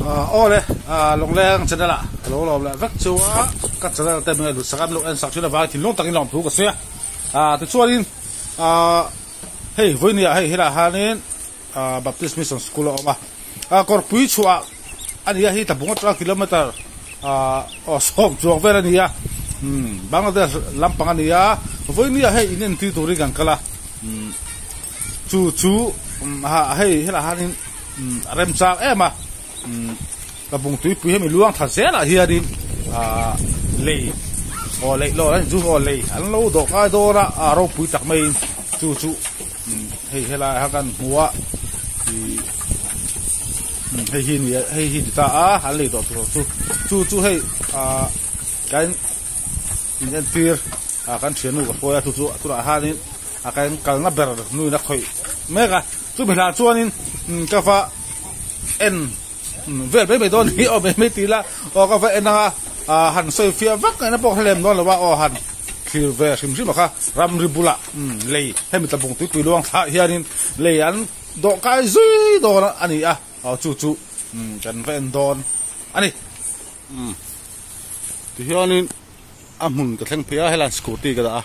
Awle Lawngleng channel ah ka lo lawm leh vek chu a, ka channel te min lut sak a, min lo en sak thin avangin thinlung takin lawmthu ka sawi a, tichuanin hei vawinia hei helaiah hianin Baptist Mission School a awm a, kawrpui chhuah a ni a hi tlabung atanga kilometer sawm chuang vel a ni a, Bangladesh lampang a ni a, vawinia hei in entir turin kan kal a, chu chu hei helaiah hianin. A remchang em a, tlabung tuipui hemi luang tha zelah hianin ahh lei aw leih lo an chu aw lei an lo dawh kai dawn a, a ropui tak maiin chu chu hei helai ah kan hmu a ih hei hi ni hei hi ni ta a an lei dawh tur chu chu chu hei ahh kan in entir ah kan thiannu ka hruai a chu chu tunah hianin a kan kalna ber nuin a khawih mek a. Chumi hlah chuanin ka va en vel mai mai dawn hi aw mai mai ti ila aw ka va en anga han sawi fiah vak ngaihna pawh ka hlem dawn lo a aw han thlir ve hrim hrim a kha ramri bulah lei hemi tlabung tuipui luang thlah hianin lei an dawh kai zui dawn a ni a aw chu chu kan va en dawn a ni tihianin a hmun ka thleng phei a helaiah scooty ka dah a.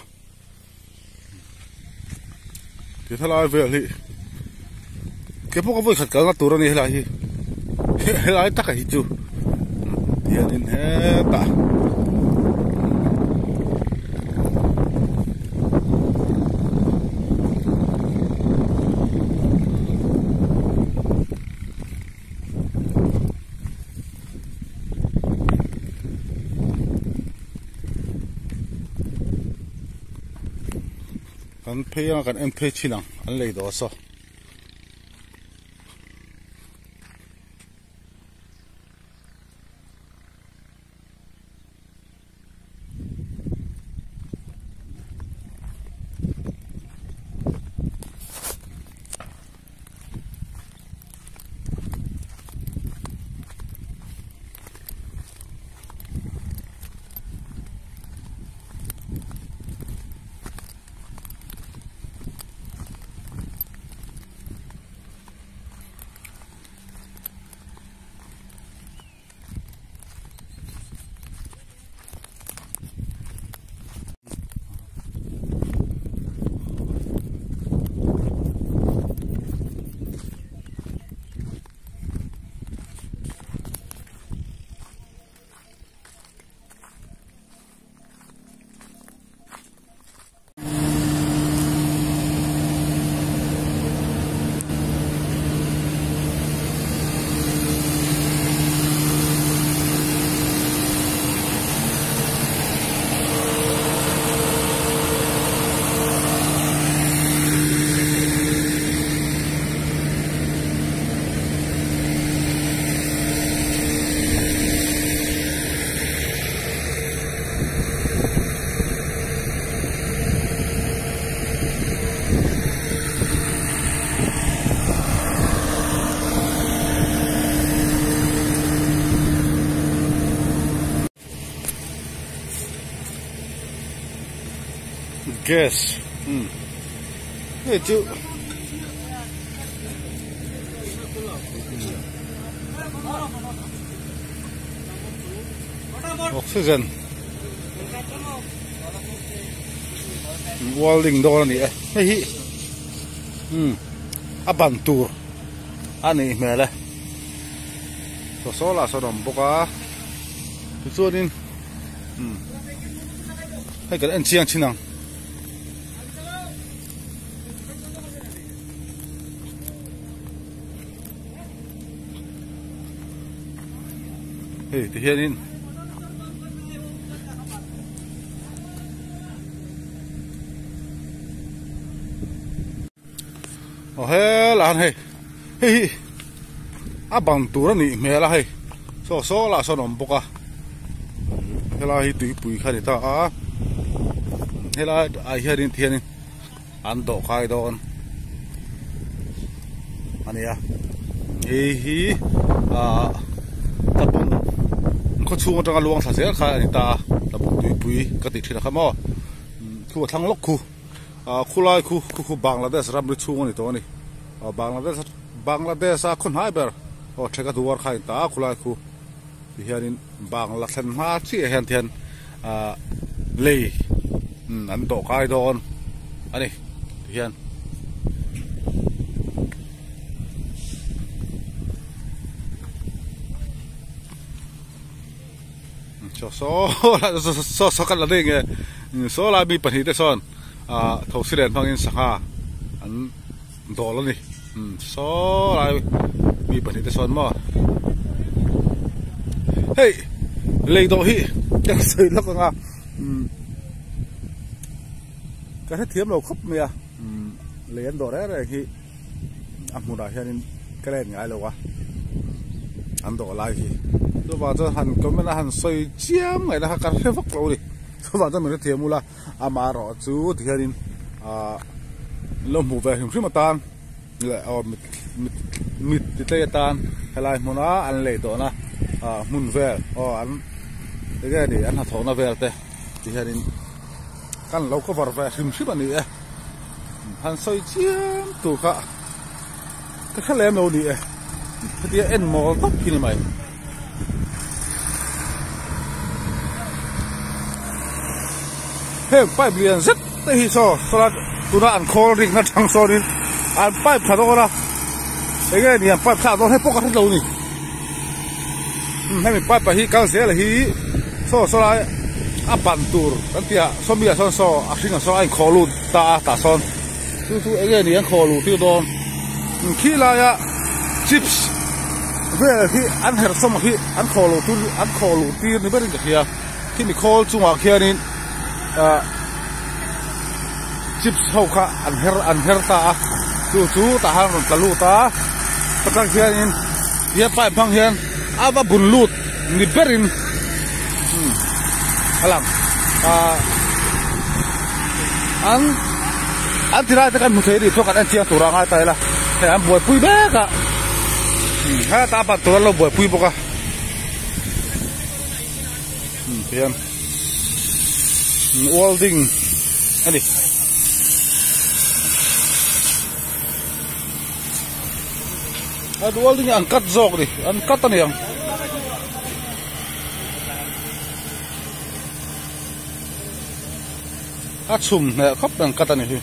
Ti thalai vel hi ke pawh ka vawi khat kalna tur a ni helai hi helai taka hi chu tihianin hetah Kan phei anga kan en phei thin ang an lei daw saw. Gas hei chu oxygen welding dawn a ni e hei hi a ban tur a nih hmel e saw saw lah sawn a awm bawk a tichuanin hei kan en chiang thin ang. Hei ti hianin aw helai hian hei hei hi a bang tur a nih hmel a hei saw saw lah sawn a awm bawk a helai hi tuipui kha a ni ta a helai ah hianin tihianin an dawh kai dawn a ni a hei hi ahh tlabung khaw chhung atanga luang thla zel kha a ni ta a tlabung tuipui ka tih thin a kha maw thu a thlang lawk khu ahh khulai khu khu khu Bangladesh ramri chhung a ni tawh a ni Bangladesh Bangladesh a khaw hnai ber. Aw theka duar kha a in ta a khulai khu ti hianin bangla thlen hma chiah hian ti hian ah lei an dawh kai dawn a ni ti hian. Saw saw saw saw kan la ding e saw lai mi pahnih te sawn ah thosi len hmangin sangha an dawl a ni saw lai mi pahnih te sawn maw hei lei dawh hi ka sawi lawk ang a ka hrethiam lo khawp mai a lei an dawh reng reng hi. A hmunah hianin ka len ngai lo a, an dawh lai hi. Chuvang chuan han comment a han sawi chiam ngaihna kha ka hre vak lo a ni. Chuvang chuan min hrethiam ula, amaherawh chu ti hianin ahh lo hmuh ve hrim hrim atan leh aw mit mit mit ti tlei atan helai hmuna an lei tawhna ah hmun vel aw an enge ni an hnathawhna vel te ti hianin kan lo cover ve hrim hrim a ni e. Han sawi chiam tur kha ka hre lem lo ni e hetia en mawl tawp khi ni mai. Heng pipe lian zet te hi saw sawlai tuna an khawl rik na tang sawnin an pipe tha dawn a enge ni an pipe thlak dawn hei pawh ka hre lo ni hemi pipe ah hi kal zel hi saw sawlai a ban tur kan tih ah sawmi ah sawn saw a hring ah sawn a inkhawh lut ta a tah sawn chu chu enge ni an khawh luh tir dawn khi laia chips vel hi an herh sawm hi an khawh luh tur an khawh luh tir ni berin ka hria khimi khawl chungah khianin ah chips ho kha an her an her ta a chu chu tah khan rawn tla lut a atang hianin he pipe hmang hian a va bun lut ni berin a lang ah an an ti lai te kan hmu thei a nih chuan kan en chiang tur a ngai ta ila hei an buaipui mek a helai ah ban tur an lo buaipui bawk a tihian welding a ni. A welding hi an cut zawk a ni an cut a ni ang. A chhum hneh khawp an cut a ni hi.